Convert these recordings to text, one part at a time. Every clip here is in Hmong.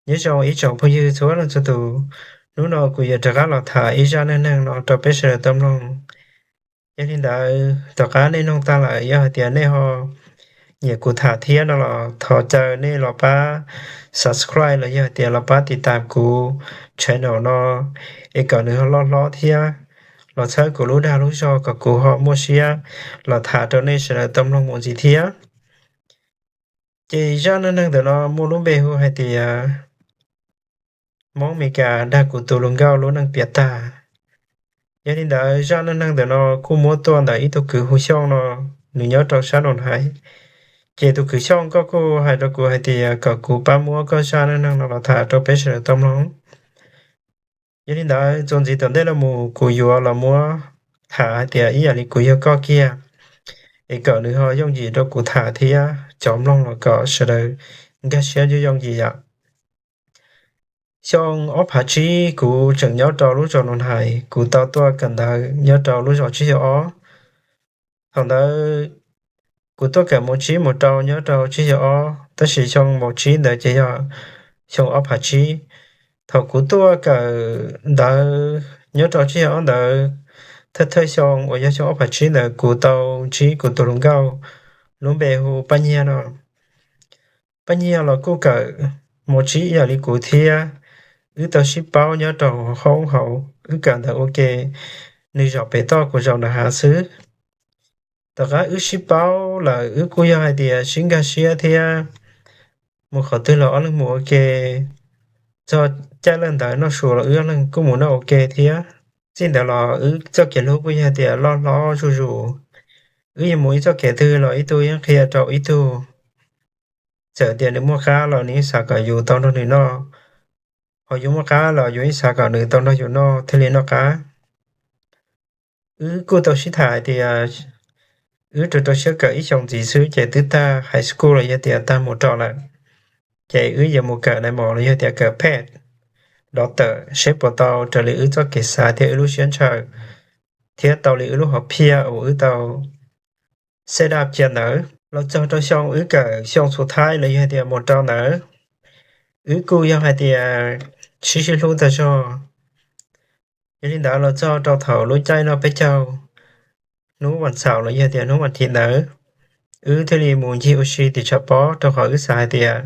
Nyob zoo ib tsoom phooj ywg txhua leej txhua tus, hnub no kuv yuav rov qab los tham ib zaj neej neeg no rau peb sawv daws tau mloog. Yog li ntawd tom qab nej mloog tag lawm, yog hais tias nej ho nyiam kuv tham thiab no los thov caw nej los pab subscribe los yog hais tias los pab tiv tas kuv channel no es kom nws ho loj hlob thiab los txhawb kuv lub dag lub zog kom kuv ho muaj siab los tham rau nej sawv daws tau mloog mus ntxiv thiab. Ces zaj neej neeg ntawm no muaj lub npe hu hais tias Hmoob Mes Kas dag kuv tus hluas nkauj lub neej piam tag. Yog li ntawd zaj neej neeg ntawm no kuj muab tuaj ntawm ib tug kwv hu Xyooj no, nws nyob rau sab Noo Hais. Ces tus kwv Xyooj koj kuj hais rau kuv hais tias kom kuv pab muab koj zaj neej neeg no los tham rau peb sawv daws tau mloog. Yog li ntawd txuas ntxiv tom ntej los mus kuv yuav los muab tham hais tias ib yam li kuv yog koj kiag, es kom nws ho yooj yim rau kuv tham thiab cov mloog los kom sawv daws nkag siab yooj yim yom. Xyoo ob phav tsib kuv tseem nyob rau lub zos Noo Hais, kuv tau tuaj kawm ntawv nyob rau lub zos Tsib Xyoos Ob. Thaum ntawd kuv tuaj kawm mos tsib mus rau nyob rau Tsib Xyoos Ob, tab sis xyoo mos tsib ntawd ces yog xyoo ob phav tsib. Thaum kuv tuaj kawm ntawv nyob rau Tsib Xyoos Ob ntawd, thawj thawj xyoo uas yog xyoo ob phav tsib ntawd kuv tau ntsib kuv tus hluas nkauj lub npe hu Paj Nyiag no. Paj Nyiag los kuj kawm mos tsib ib yam li kuv thiab, wb tau sib paub nyob rau hoob hauv, wb kawm ntawv ua ke, nws zaum pem toj kuv zaum nram hav xwb. Tom qab wb sib paub lawm wb kuj yog hais tias sib nkag siab thiab, mus qhov twg los ob leeg mus ua ke, txog caij lawj ntawd noj su los wb ob leeg kuj mus noj ua ke thiab. Txij ntawd los wb txoj kev hlub kuj yog hais tias loj hlob zuj zus, wb yuav mus ib txoj kev twg los ib tug yeej qhia rau ib tug. Txawm tias nws muaj qab los nws yeej xav kom yus tau nrog nws noj, ho yus muaj qab los yus yeej xav kom nws tau nrog yus noj thiaj li noj qab. Wb kuj tau sib tham hais tias wb rau rau siab kawm ib xyoos ntxiv xwb ces twb tag high school los yog tias tag mus rau lawm, ces wb yuav mus kawm nai mos los yog tias kawm ped, dov tawm seb puas tau raws li wb txoj kev xav thiab wb lub siab ntshaw thiab tau li wb lub hom phiaj uas wb tau set up cia ntawd. Los txog rau xyoo wb kawm xyoo xus thaib los yog tias mus rau ntawd, wb kuj yog hais tias sib sib hlub tag zog. Yog li ntawd los txog rau thaum lub caij noj peb caug, hnub vas xaum los yog tias hnub vas thiv ntawd, wb thiaj li mus ncig ua si tim tshav pob rau qhov wb xav hais tias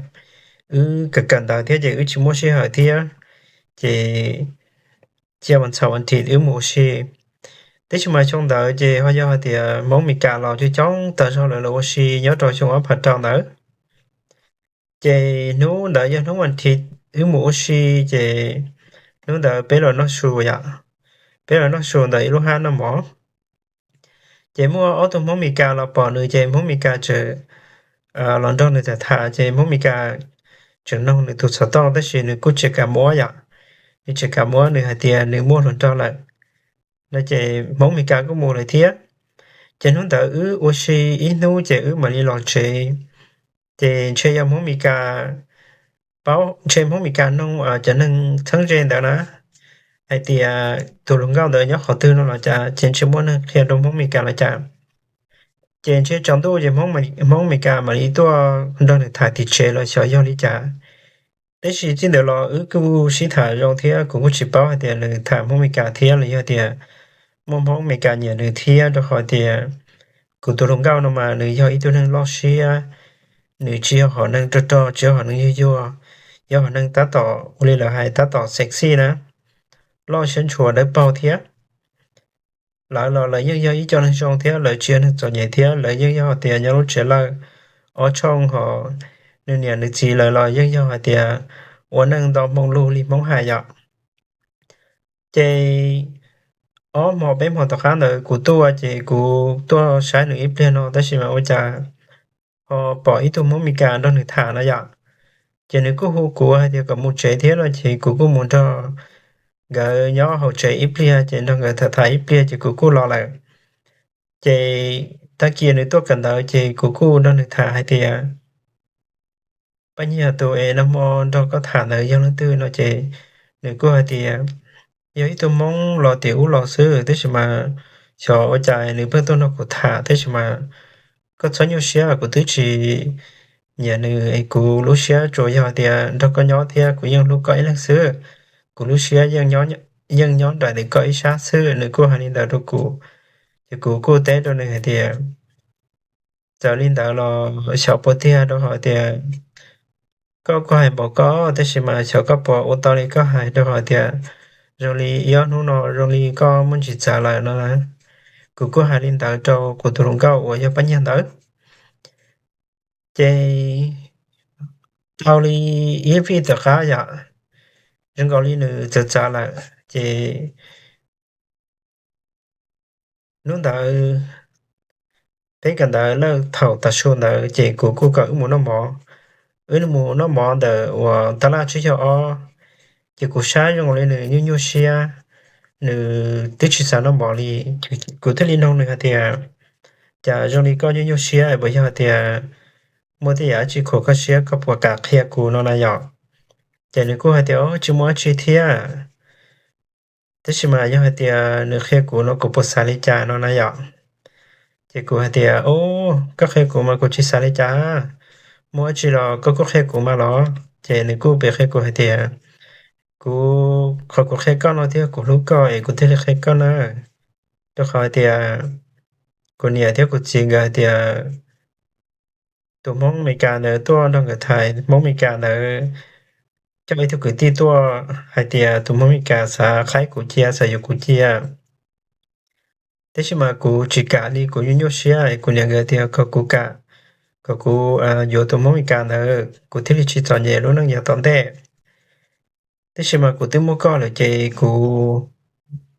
wb kawm kawm ntawv thiab ces wb tsis muaj sij hawm thiab, ces cia vas xaum vas thiv wb mus ua si. Tab sis mas xyoo ntawd ces ho yog hais tias Hmoob Mes Kas los coob coob tag zog lawv los ua si nyob rau xyoo ob phav rau ntawd. Ces hnub ntawd yog hnub vas thiv wb mus ua si, ces hnub ntawd peb los noj su yom, peb los noj su ntawm ib lub hab noj mov. Ces muaj ob tug Hmoob Mes Kas los pom nws ces Hmoob Mes Kas tseem los nrog nws tham tham, ces Hmoob Mes Kas tseem noog nws tus xov tooj tab sis nws kuj tsis kam muab yom, nws tsis kam muab, nws hais tias nws muaj hluas nraug lawm no, ces Hmoob Mes Kas kuj mus lawm thiab. Ces hnub ntawd wb ua si ib hnub ces wb mam li los tsev. Ces ntshe yog Hmoob Mes Kas paub, ntshe Hmoob Mes Kas noog cov neeg txheeb ze ntawd na, hais tias tus hluas nkauj ntawd nyob qhov twg no los cas, ces ntshe muaj neeg qhia rau Hmoob Mes Kas los cas. Ces ntshe tsaus ntuj ces Hmoob Mes Kas mam li tuaj nrog nws tham tim tsev los xyov yog li cas. Tab sis txij ntawd los wb kuj sib tham zoo thiab kuv kuj tsis paub hais tias nws tham Hmoob Mes Kas thiab los yog tias muaj Hmoob Mes Kas nyiam nws thiab, rau qhov tias kuv tus hluas nkauj no mas nws yog ib tug neeg loj siab, nws tsis yog hom neeg rog rog, tsis yog hom neeg yuag yuag, yog hom neeg tab tom ua li lawv hais tab tom sexy na, loj siab ntshua dawb paug thiab. Lawv los lawv yeej yog ib co neeg zoo thiab, lawv tsis yog neeg txom nyem thiab, lawv yeej yog tias nyob lub tsev lawj ob tshooj, ho nws niam nws txiv lawv los yeej yog hais tias ua neej nto hmoo lug li Hmoob hais yom. Ces ob hmo peb hmo tom qab ntawd kuv tuaj ces kuv tuaj saib nws ib pliag no tab sis mas ua cas ho pom ib tug Hmoob Mes Kas nrog nws tham no yom. Ces nws kuj hu kuv hais tias kom mus tsev thiab no ces kuv kuj mus nrog nkawd nyob hauv tsev ib pliag ces nrog nkawd tham tham ib pliag ces kuv kuj los lawm. Ces tag kis nws tuaj kawm ntawv ces kuv kuj nrog nws tham hais tias, Paj Nyiag, tus es nag hmo nrog koj tham ntawd yog leej twg no ces nws kuj hais tias yog ib tug Hmoob los tim ub los xwb, tab sis mas xyov ua cas nws pheej tuaj nrog kuv tham, tab sis mas koj txhob nyuaj siab, kuv twb tsis nyiam nws es kuv lub siab tsuas yog tias nrog koj nyob thiab kuv yeej hlub koj ib leeg xwb. Kuv lub siab yeej nyob nraim ntawm koj ib sab xwb. Nws kuj hais li ntawd rau kuv, ces kuv kuj teb rau nws hais tias, txawm li ntawd los xyov puas tiag, rau qhov tias koj kuj hais npaum koj, tab sis mas xyov koj puas ua tau li koj hais, rau qhov tias zoo li ib ob hnub no zoo li koj muaj ntsis txawv lawm no na. Kuv kuj hais li ntawd rau kuv tus hluas nkauj uas yog Paj Nyiag ntawd. Ces dhau li ib vij tom qab yom, zoo nkaus li nws txawv txav lawm, ces hnub ntawd peb kawm ntawv lawm thaum tav su ntawd ces kuv kuj kom wb mus noj mov. Wb mus noj mov ntawm uas tab laj tsib caug ob, ces kuv saib zoo li nws nyuaj nyuaj siab, nws twb tsis xav noj mov li. Kuv thiaj li nug nws hais tias, cas zoo li koj nyuaj nyuaj siab, puas yog tias muaj tej yam dab tsi khuam koj siab, koj puas kam qhia kuv no na yom? Ces nws kuj hais tias, tsis muaj dab tsi thiab, tab sis mas yog hais tias nws qhia kuv no kuv puas xav li cas no na yom? Ces kuv hais tias, koj qhia kuv mas kuv tsis xav li cas, muaj dab tsi los koj kuj qhia kuv mas los. Ces nws kuj piav qhia kuv hais tias, kuv, qhov kuv qhia koj no thiab kuv hlub koj es kuv thiaj li qhia koj na. Rau qhov hais tias kuv niam thiab kuv txiv nkawd hais tias tus Hmoob Amelikas ntawd tuaj nrog nkawd tham, Hmoob Amelikas ntawd coj ib tug kwv tij tuaj hais tias tus Hmoob Amelikas xav qhaib kuv cia, xav yuav kuv cia. Tab sis mas kuv tsis kam li, kuv nyuaj nyuaj siab, kuv niam nkawd tias kom kuv kam, kom kuv yuav tus Hmoob Amelikas ntawd kuv thiaj li tsis txom nyem lub neej yav tom ntej. Tab sis mas kuv twb muaj koj lawm ces kuv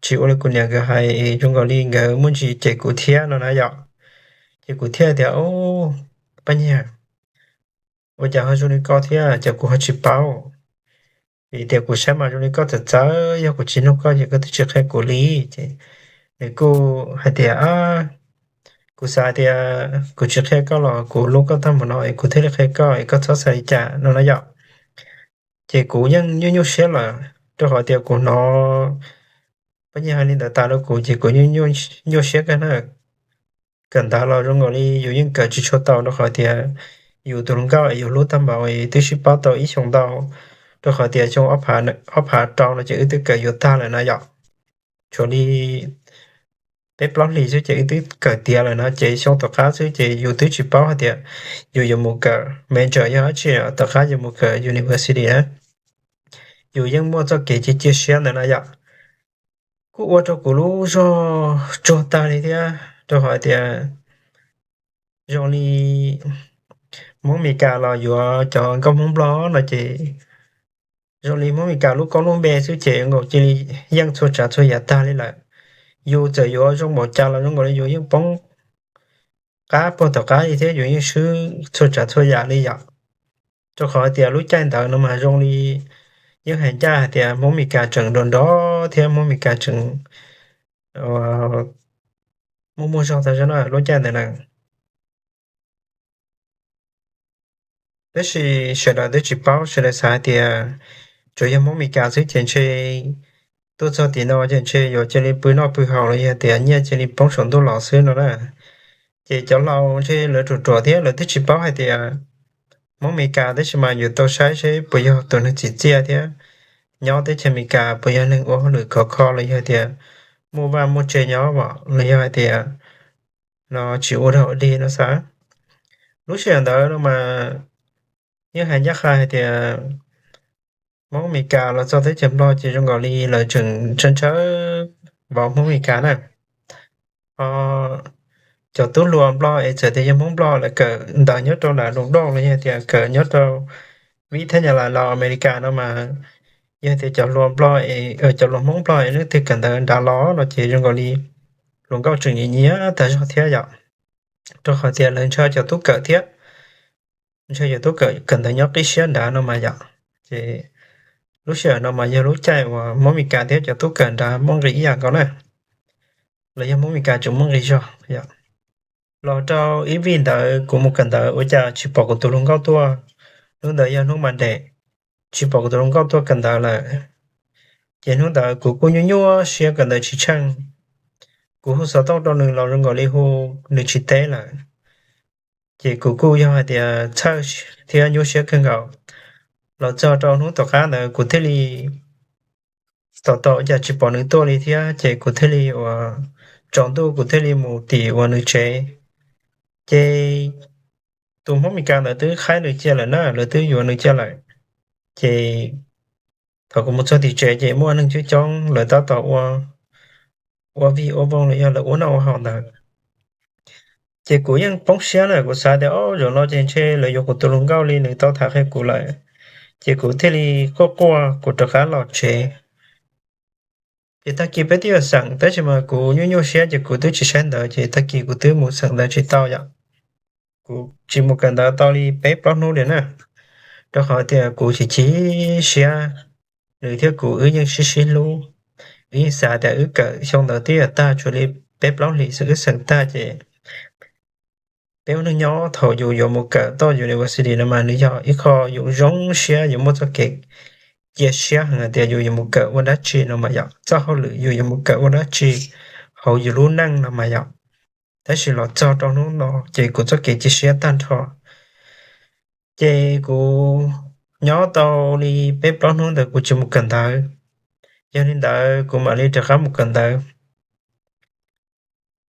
tsis ua li kuv niam nkawd hais, zoo nkaus li nkawd muaj ntsis cem kuv thiab no na yom. Ces kuv thiaj tias, Paj Nyiag, ua cas ho zoo li koj thiab, cas kuv ho tsis paub? Vim tias kuv saib mas zoo li koj txawv txawv, yog kuv tsis nug koj ces koj twb tsis qhia kuv li. Ces nws kuj hais tias, kuv xav tias kuv tsis qhia koj los kuv hlub koj tag mus no es kuv thiaj li qhia koj es koj txhob xav li cas no na yom. Ces kuv yeej nyuaj nyuaj siab lawm, rau qhov tias kuv hnov Paj Nyiag hais li ntawd tas rau kuv ces kuv yeej nyuaj siab kawg na. Kawm ntawv los zoo nkaus li yus yeej kawm tsis tshua tau, rau qhov tias yus tus hluas nkauj es yus hlub tag npaum es twb sib paub tau ib xyoos ntau, rau qhov tias xyoo ob phav rau no ces wb twb kawm yuav tag lawm na yom. Tshuav li peb plaub hlis xwb ces wb twb kawm tiav lawm no, ces xyoo tom qab xwb ces yus twb tsis paub hais tias yus yuav mus kawm major yog dab tsi, tom qab yuav mus kawm university na. Yus yeej muaj txoj kev cia cia siab ntawd na yom. Kuj ua rau kuv lub zog tsuag tag li thiab, rau qhov tias zoo li Hmoob Amelikas los yuav cov nkauj Hmoob Nplog no ces zoo li Hmoob Amelikas lub koob lub npe xwb ces nkaus cia li yeej txhua tsav txhua yam tag li lawm. Yus txawm yuav zoo npaum cas los zoo nkaus li yus yeej poob qab puag tom qab li thiab yus yeej swb txhua tsav txhua yam li yom. Rau qhov tias lub caij ntawd no mas zoo li yeej hais ncaj hais tias Hmoob Amelikas tseem nrov nrov thiab Hmoob Amelikas tseem muaj muaj zog tag zog na lub caij ntawd na. Tab sis sawv daws twb tsis paub, sawv daws xav hais tias tsuas yog Hmoob Amelikas xwb ces ntshe tuaj txog tim no ces ntshe yuav cia li pw noj pw haus los yog tias nyiaj cia li poob saum ntuj los xwb no na. Ces cov laus ntshe lawv ruam ruam thiab lawv twb tsis paub hais tias Hmoob Amelikas, tab sis mas yus tau saib seb puas yog tus neeg txim txiaj thiab nyob teb chaws Amelikas puas yog neeg ua hauj lwm khov kho los yog tias muaj vaj muaj tse nyob los yog hais tias no tsis ua dog ua dig no xav. Lub sij hawm ntawd no mas yeej hais ncaj qha hais tias Hmoob Amelikas los txog teb chaws Nplog ces zoo nkaus li lawv tseem ntshaw ntshaw vauv Hmoob Amelikas na. Ho cov tub hluas Nplog es txawm tias yog Hmoob Nplog lawv kawm ntawv nyob rau nram London los yog tias kawm nyob rau Vib thab Nyab Laj los Amelikas no mas yog tias cov hluas Nplog es cov hluas Hmoob Nplog es leej twg kawm ntawv nrad los no ces zoo nkaus li hluas nkauj tseem nyiam nyiam tag zog thiab yom. Rau qhov tias lawv ntshaw cov tub kawm thiab, ntshaw cov tub kawm kawm ntawv nyob qib siab nrad no mas yom. Ces lub sij hawm no mas yog lub caij uas Hmoob Amelikas thiab cov tub kawm nrad muaj nqis ib yam nkaus na, los yog Hmoob Amelikas tseem muaj nqis zog yom. Los rau ib vij ntawd kuv mus kawm ntawv ua cas tsis pom kuv tus hluas nkauj tuaj. Hnub ntawd yog hnub Monday, tsis pom kuv tus hluas nkauj tuaj kawm ntawv lawm. Ces hnub ntawd kuv kuj nyuaj nyuaj siab kawm ntawv tsis tsheej. Kuv hu xov tooj rau nws los zoo nkaus li hu nws tsis teb lawm. Ces kuv kuj yog hais tias txhawj thiab nyuaj siab kawg nkaus. Los txog rau hnub tom qab ntawd kuv thiaj li tos tos cas tsis pom nws tuaj li thiab, ces kuv thiaj li uas tsaus ntuj kuv thiaj li mus tim uas nws tsev. Ces tus Hmoob Meskas ntawd twb qhaib nws cia lawm na, lawv twb yuav nws cia lawm. Ces thaum kuv mus txog tim tsev ces muaj neeg coob coob, lawv tab tom ua, ua vij ua voog los yog lawv ua noj ua haus ntawd. Ces kuv yeej poob siab na, kuv xav tias o zaum no ces ntshe lawv yuav kuv tus hluas nkauj li nws tau tham qhia kuv lawm. Ces kuv thiaj li quaj quaj kuv rov qab los tsev. Ces tag kis peb twb yuav xeem tab sis mas kuv nyuaj nyuaj siab ces kuv twb tsis saib ntawv, ces tag kis kuv twb mus xeem ntawv tsis tau yom. Kuv tsis mus kawm ntawv tau li peb plaub hnub li na, rau qhov tias kuv chim chim siab. Nws thiab kuv wb yeej sib sib hlub, wb yeej xav tias wb kawm xyoo ntawd twb yuav tag, tshuav li peb plaub hlis xwb wb xeem tag ces peb ua neej nyob thaum yus yuav mus kawm toj university no mas nws yog ib qho yus zoo siab, yus muaj txoj kev cia siab heev hais tias yus yuav mus kawm ua dab tsi no mas yom, txoj hauj lwm yus yuav mus kawm ua dab tsi hauv yus lub neej no mas yom. Tab sis los txog rau hnub no ces kuv txoj kev cia siab tag nrho. Ces kuv nyob tau li peb plaub hnub ntawd kuv tsis mus kawm ntawv. Yog li ntawd kuv mam li rov qab mus kawm ntawv.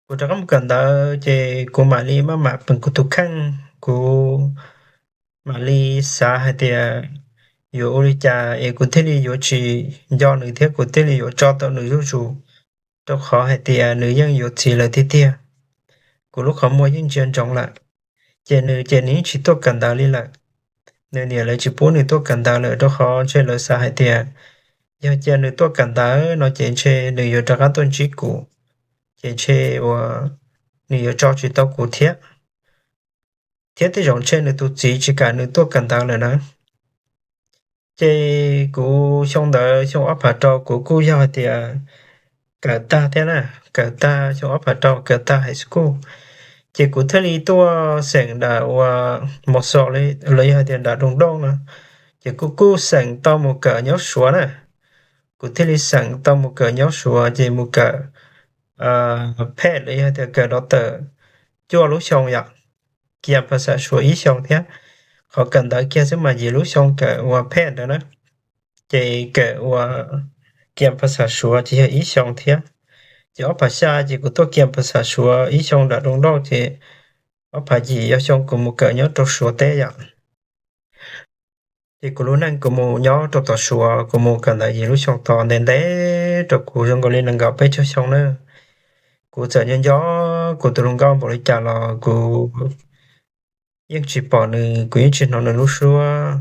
Kuv rov qab mus kawm ntawv ces kuv mam li maj mam peem kuv tus kheej, kuv mam li xav hais tias yuav ua li cas es kuv thiaj li yuav tsis nco nws thiab kuv thiaj li yuav tso tau nws zuj zus, rau qhov hais tias nws yeej yuav txiv lawm tiag tiag. Kuv lub qhov muag yeej ntsia ntsoov lawm, ces nws ces nws yeej tsis tuaj kawm ntawv li lawm. Nws niam lawv tsis pub nws tuaj kawm ntawv lawm rau qhov ntshe lawv xav hais tias yog cia nws tuaj kawm ntawv no ces ntshe nws yuav rov qab tuaj ntsib kuv, ces ntshe uas nws yuav tso tsis tau kuv thiab. Thiab tej zaum ntshe nws tus txiv tsis kam nws tuaj kawm ntawv lawm na. Ces kuv xyoo ntawd xyoo ob phav rau kuv kuj yog hais tias kawm tag thiab na, kawm tag xyoo ob phav rau kawm tag high school, ces kuv thiaj li tuaj xeem nram uas Mos Xos los yog hais tias nram Doos Dooj no, ces kuv kuj xeem tau mus kawm nyob Suav na. Kuv thiaj li xeem tau mus kawm nyob Suav ces mus kawm phed los yog hais tias kawm doctor cuaj lub xyoo yom, kiag phas xas Suav ib xyoo thiab. Qhov kawm ntawv kiag xwb mas yim lub xyoo kawm uas phed ntawd na, ces kawm uas kiag phas xas Suav ces yog ib xyoo thiab. Ces ob phav xya ces kuv tuaj kiag phas xas Suav ib xyoo nram Doos Dooj ces ob phav yim yog xyoo kuv mus kawm nyob rau Suav teb yom. Ces kuv lub neej kuv mus nyob rau tom Suav, kuv mus kawm ntawv yim lub xyoo tod ntev ntev rau kuv zoo nkaus li nees nkaum peb caug xyoo na. Kuv txawm nco nco kuv tus hluas nkauj npaum li cas los kuv yeej tsis pom nws, kuv yeej tsis hnov nws lub suab.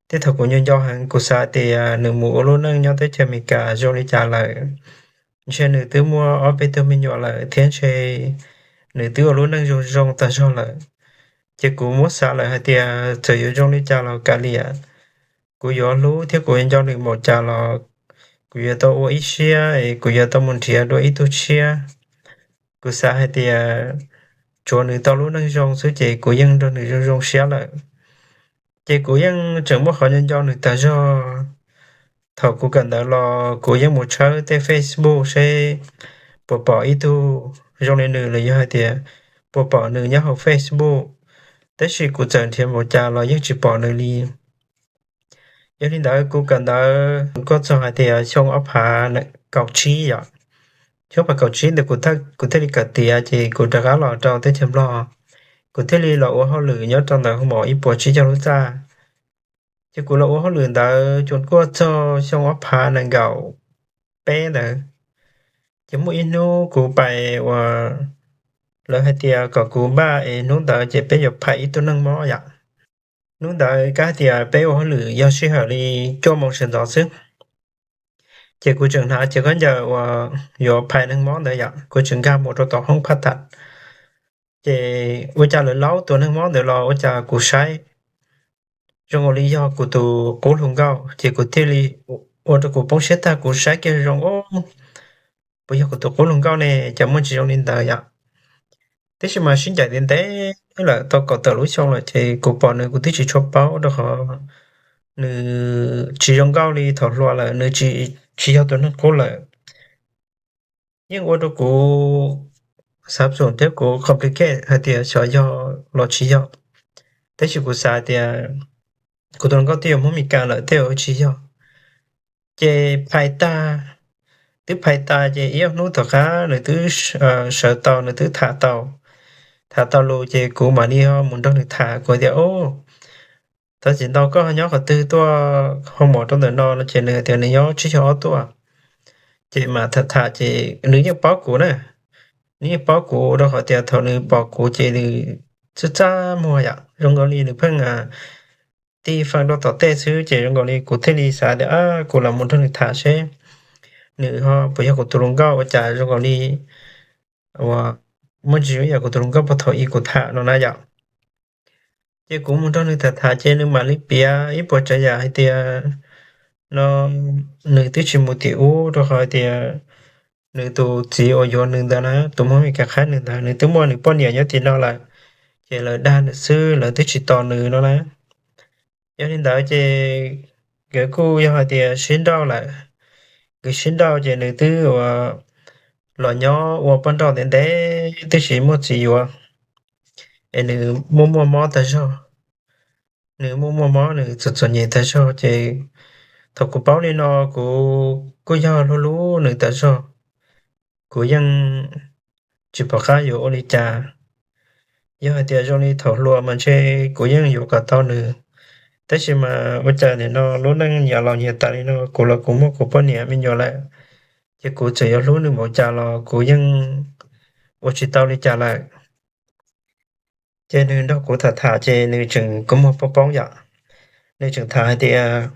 Tej thaum kuv nco nco heev kuv xav tias nws mus ua lub neej nyob teb chaws Amelikas zoo li cas lawm. Ntshe nws twb muaj ob peb tug me nyuam lawm thiab ntshe nws twb ua lub neej zoo zoo tag zog lawm. Ces kuv muab xav lawm hais tias txawm yuav zoo li cas los kav liam, kuv yuav hlub thiab kuv yuav nco nws npaum cas los kuv yuav tau ua ib siab es kuv yuav tau mus nrhiav dua ib tug tshiab. Kuv xav hais tias tsuav nws tau lub neej zoo xwb ces kuv yeej nrog nws zoo zoo siab lawm. Ces kuv yeej tseem muaj qhov nco nco nws tag zog. Thaum kuv kawm ntawv los kuv yeej mus tshawb tej Facebook seb puas pom ib tug zoo li nws los yog hais tias puas pom nws nyob hauv Facebook, tab sis kuv txawm nrhiav npaum cas los yeej tsis pom nws li. Yog li ntawd kuv kawm ntawv kuj txog hais tias xyoo ob phav kaum tsib yom, xyoo ob phav kaum tsib ntawd kuv thiaj li kawm tiav ces kuv rov qab los rau teb chaws Nplog. Kuv thiaj li los ua hauj lwm nyob rau ntawm hu mom ib puas tsib caug lub txaj. Ces kuv los ua hauj lwm ntawd ces kuj txog xyoo ob phav nees nkaum peb ntawd, ces muaj ib hnub kuv pais uas lawv hais tias kom kuv npaj es hnub ntawd ces peb yuav phais ib tug neeg mob yom. Hnub ntawd kab hais tias peb ua hauj lwm yog sij hawm li cuaj moo sawv ntxov xwb. Ces kuv tseem hnav cev khaub ncaws uas yuav phais neeg mob ntawd yom, kuv tseem nkag mus rau tom hoob phaj tas. Ces ua cas lawv laub tus neeg mob ntawd los ua cas kuv saib zoo nkaus li yog kuv tus qub hluas nkauj, ces kuv thiaj li ua rau kuv poob siab tag, kuv saib kiag zoo, puas yog kuv tus qub hluas nkauj ne, cas muaj tsis zoo li ntawd yom. Tab sis mas sib ncaim ntev ntev lawm tau kaum tawm lub xyoo lawm ces kuv pom nws kuv twb tsis tshua paub rau qhov nws tsis zoo nkauj li thaum hluas lawm, nws tsis, tsis yog tus neeg qub lawm. Yeej ua rau kuv xav txog thiab kuv complicate hais tias xyov yog los tsis yog, tab sis kuv xav tias kuv tus hluas nkauj twb yuav mus Meskas lawm tej zaum tsis yog. Ces phais tag, twb phais tas ces ib ob hnub tom qab nws twb sawv tau, nws twb tham tau, tham tau lus ces kuv mam li ho mus nrog nws tham. Kuv tias, Ub, thov txim ntau, koj nyob qhov twg tuaj hoo mom rau ntawm no no? Ces nws tias nws nyob tsib caug ob tuaj. Ces mam tham tham ces nws yeej paub kuv na, nws yeej paub kuv rau qhov tias thaum nws pom kuv ces nws txaj txaj muag yom, zoo nkaus li nws pheej tig faj rau tom tej xwb. Ces zoo nkaus li kuv thiaj li xav tias kuv los mus nrog nws tham seb nws ho puas yog kuv tus hluas nkauj, ua cas zoo nkaus li uas muaj ntsis ib yam kuv tus hluas nkauj puag thaum ub kuv tham no na yom. Ces kuv mus nrog nws tham tham ces nws mam li piav ib puas tsav yam hais tias no nws twb tsis mus tim ub rau qhov tias nws tus txiv uas yuav nws ntawd na, tus Hmoob Mes Kas qhaib nws ntawd, nws twb muaj nws poj niam nyob tim no lawm, ces lawv dag nws xwb, lawv twb tsis tos nws no na. Yog li ntawd ces nkawd kuj yog hais tias sib nrauj lawm. Nkawd sib nrauj ces nws twb ua los nyob ua poj nrauj ntev ntev twb tsis muaj txiv yuav, es nws muaj muaj mob tag zog. Nws muaj muaj mob, nws txom txom nyem tag zog ces thaum kuv paub li no kuv kuj yog hlub hlub nws tag zog. Kuv yeej tsis pom qab yuav ua li cas. Yog hais tias zoo li thaum hluas mas ntshe kuv yeej yuav kom tau nws, tab sis mas ua cas nim no lub neej nyias los nyias tas li no, kuv los kuv muaj kuv poj niam me nyuam lawm, ces kuv txawm yuav hlub nws npaum cas los kuv yeej ua tsis tau li cas lawm. Ces nws nrog kuv tham tham ces nws tseem kua muag poob poob yom. Nws tseem tham hais tias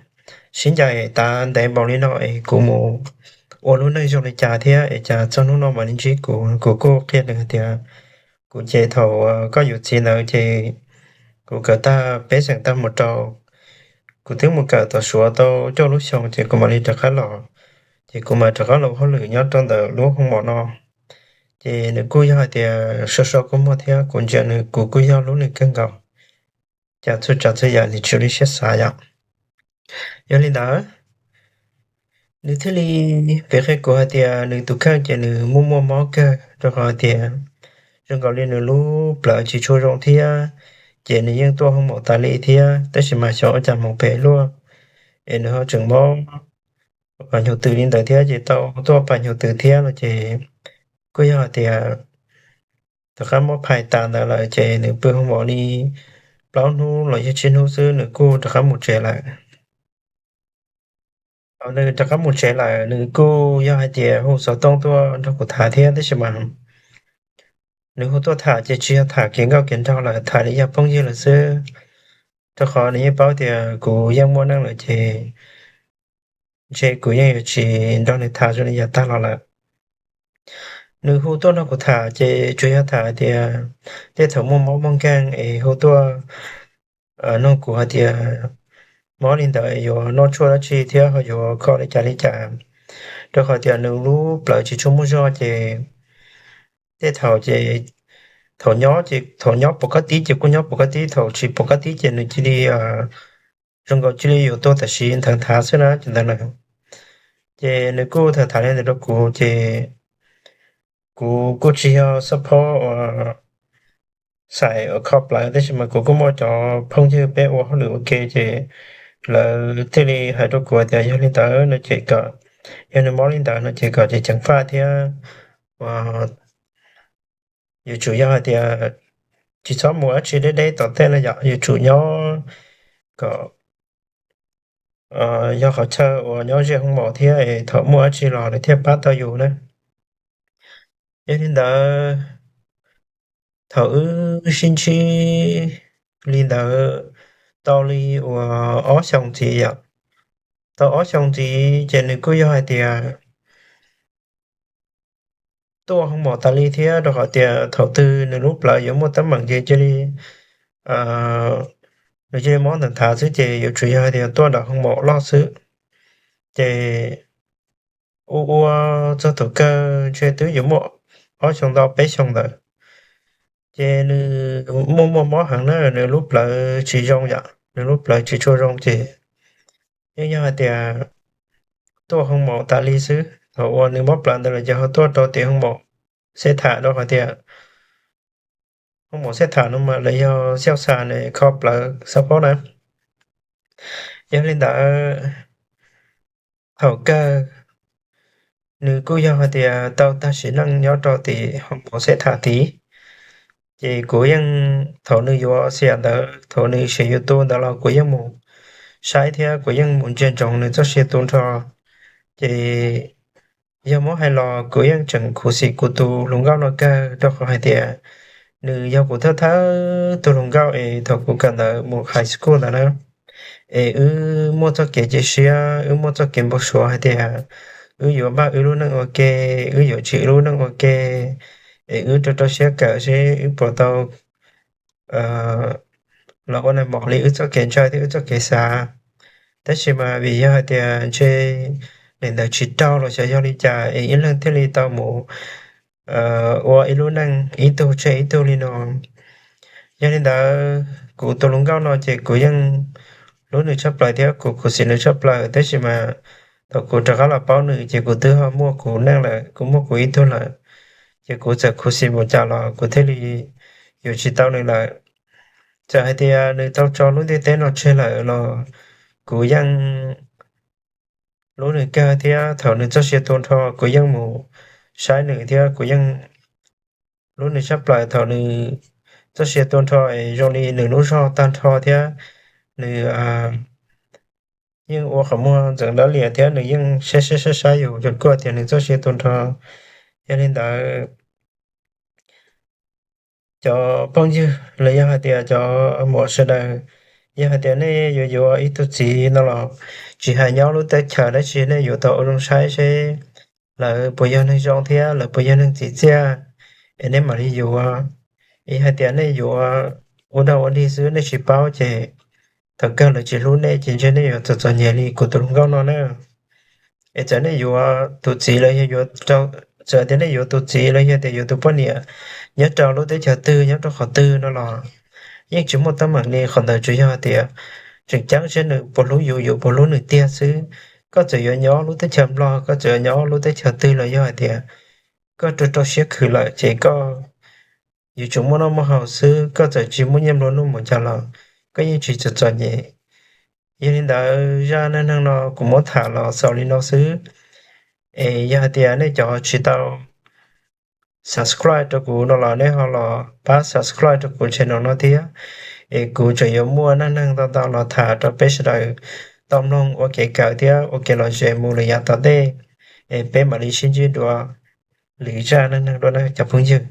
sib ncaim tas ntev npaum li no es kuv mus ua lub neej zoo li cas thiab es cas txog hnub no mam li ntsib kuv. Kuv kuj qhia nws hais tias kuv ces thaum koj yuav txiv ntawd ces kuv kawm tag peb xeem tag mus rau, kuv twb mus kawm tom Suav tau cuaj lub xyoo ces kuv mam li rov qab los, ces kuv mam rov qab los hauj lwm nyob rau ntawm lub hoo maum no. Ces nws kuj yog hais tias so so kua muag thiab kuv ntsia nws kuv kuj yog hlub nws kawg nkaus, cas txhua tsav txhua yam nws tsis ua li siab xav yom. Yog li ntawd, nws thiaj li piav qhia kuv hais tias nws tus kheej ces nws muaj muaj mob kawg rau qhov hais tias zoo nkaus li nws lub plawv tsis tshua zoo thiab, ces nws yeej tuaj hoo maum tas li thiab, tab sis mas xyov ua cas hmoov phem luaj es nws ho tseem mob pas hnyuv tws li ntawd thiab, ces tau tuaj pas hnyuv tws thiab no ces kuj yog hais tias tom qab muab phais tas ntawd lawm ces nws pw hoo maum li plaub hnub los yog tsib hnub xwb nws kuj rov qab mus tsev lawm. Thaum nws rov qab mus tsev lawm nws kuj yog hais tias hu xov tooj tuaj nrog kuv tham thiab, tab sis mas nws hu tuaj tham ces tsis yog tham kev nkauj kev nraug lawm, tham li yog phooj ywg lawm xwb, rau qhov nws yeej paub tias kuv yeej muaj neej lawm ces ntshe kuv yeej yuav tsis nrog nws tham zoo li yav tag los lawm. Nws hu tuaj nrog kuv tham ces tsuas yog tham hais tias tej thaum muaj mob muaj nkeeg es hu tuaj nug kuv hais tias mob li ntawd yuav noj tshuaj dab tsi thiab ho yuav kho li cas li cas, rau qhov tias nws lub plawv tsis tshua muaj zog ces tej thaum ces thaum nyob ces thaum nyob pom koj tib ces kuj nyob pom koj tib, thaum tsis pom koj tib ces nws cia li zoo nkaus cia li yuav tuag tam sim ntawd nthav xwb na ces ntawd na. Ces nws kuj tham tham li ntawd rau kuv ces kuv kuj tsis yog xab phob uas xais uas kho plawv, tab sis mas kuv kuj muaj cov phooj ywg peb ua hauj lwm ua ke ces lawv thiaj li hais rau kuv tias yog li ntawd no ces kom, yog nws mob li ntawd no ces kom ceev ceev faj thiab yuav tsum yog hais tias tsis txhob mus dab tsi deb deb tom tej no yom, yuav tsum nyob kom yog qhov chaw uas nyob ze hoo maum thiab thaum muaj dab tsi los lawv thiaj pab tau yus na. Yog li ntawd, thaum wb sib ntsib li ntawd tau li uas ob xyoos ntxiv yom, tau ob xyoos ntxiv ces nws kuj yog hais tias tuaj hoo maum tas li thiab, rau qhov tias thaum twg nws lub plawv yuav muaj teeb meem ces cia li, nws cia li mob ntawd nthav xwb ces yuav tsum yog hais tias tuaj nram hoo maum loj xwb. Ces ua ua txog thaum kawg ntshe twb yuav muaj ob xyoo ntau peb xyoo ntawd, ces nws muaj muaj mob heev na, nws lub plawv tsis zoo yom, nws lub plawv tsis tshua zoo ces yeej yog hais tias tuaj hoo maum tas li xwb. Thaum uas nws mob plawv ntawd lawm ces ho tuaj rau tim hoo maum, xeb tham rau hais tias, hoo maum xeb tham no mas lawv yog xiaus xas ne kho plawv xab phob na. Yog li ntawd, thaum kawg nws kuj yog hais tias tau tag sim neej nyob rau tim hoo maum xeb tham tid. Ces kuv yeej, thaum nws yuav xiam ntawd, thaum nws siv YouTube ntawd los kuv yeej mus saib thiab kuv yeej mus ntsia ntsoov nws txoj sia tu nrho. Ces yog muab hais los kuv yeej tseem khuv xim kuv tus hluas nkauj no kawg rau qhov hais tias nws yog kuv thawj thawj tug hluas nkauj es thaum kuv kawm ntawv mus high school ntawd na, es wb muaj txoj kev cia siab, wb muaj txoj kev npau suav hais tias wb yuav npaj wb lub neej ua ke, wb yuav tsim wb lub neej ua ke, es wb rau rau siab kawm seb wb puas tau los ua nais mos li wb txoj kev ntshaw thiab wb txoj kev xav. Tab sis mas vim yog hais tias ntshe nim ntawd tsis raug los xyov yog li cas es ib leeg thiaj li tau mus ua ib lub neej ib tug tseg ib tug li no. Yog li ntawd kuv tus hluas nkauj no ces kuv yeej hlub nws tshaj plaws thiab kuv khuv xim nws tshaj plaws, tab sis mas thaum kuv rov qab los paub nws ces kuv twb ho muaj kuv neej lawm, kuv muaj kuv ib tug lawm. Ces kuv txawm khuv xim mus cas los kuv thiaj li yuav tsis tau nws lawm. Txawm hais tias nws tau tso lub ntiaj teb no tseg lawm los kuv yeej hlub nws kawg thiab thaum nws txoj sia tu nrho kuv yeej mus saib nws thiab kuv yeej hlub nws tshaj plaws thaum nws txoj sia tu nrho es zoo li nws lub zog tag nrho thiab nws yeej ua qhov muag ntxeev dawb lias thiab nws yeej saib saib saib saib yus zoo kuj tias nws txoj sia tu nrho. Yog li ntawd cov phooj ywg los yog hais tias cov muam sawv daws, yog hais tias nej yuav yuav ib tug txiv no los tsis hais nyob lub teb chaws dab tsi nej yuav tau ua zoo saib seb lawv puas yog neeg zoo thiab lawv puas yog neeg txim txiaj es nej mam li yuav. Es hais tias nej yuav ua dog ua dig xwb nej tsis paub ces thaum kawg lawv tsis hlub nej ces ntshe nej yuav txom txom nyem li kuv tus hluas nkauj no na. Es txawm nej yuav tus txiv los yog, txawm tias nej yuav tus txiv los yog tias yuav tus poj niam nyob rau lub teb chaws twg nyob rau qhov twg no los yeej tsis muaj teeb meem li qhov ntawd, tsuas yog hais tias tseem ceeb seb nws puas hlub yus, yus puas hlub nws tiag xwb. Koj txawm yuav nyob lub teb chaws Nplog, koj txawm yuav nyob lub teb chaws twg los yog hais tias koj rau rau siab khwv lawm ces koj yuav tsum muaj noj muaj haus xwb, koj txawm tsis muaj nyiaj nplua nuj mus cas los koj yeej tsis txom txom nyem. Yog li ntawd zaj neej neeg no kuv muab tham los xaus li no xwb. Es yog hais tias nej cov tsis tau subscribe rau kuv no los nej ho los pab subscribe rau kuv channel no thiab, es kuv tseem yuav muaj neej neeg ntau ntau los tham rau peb sawv daws tau mloog ua kev kawm thiab ua kev lom zem mus lwm yav tom ntej. Es peb mam li sib ntsib dua lwm zaj neej neeg dua na cov phooj ywg.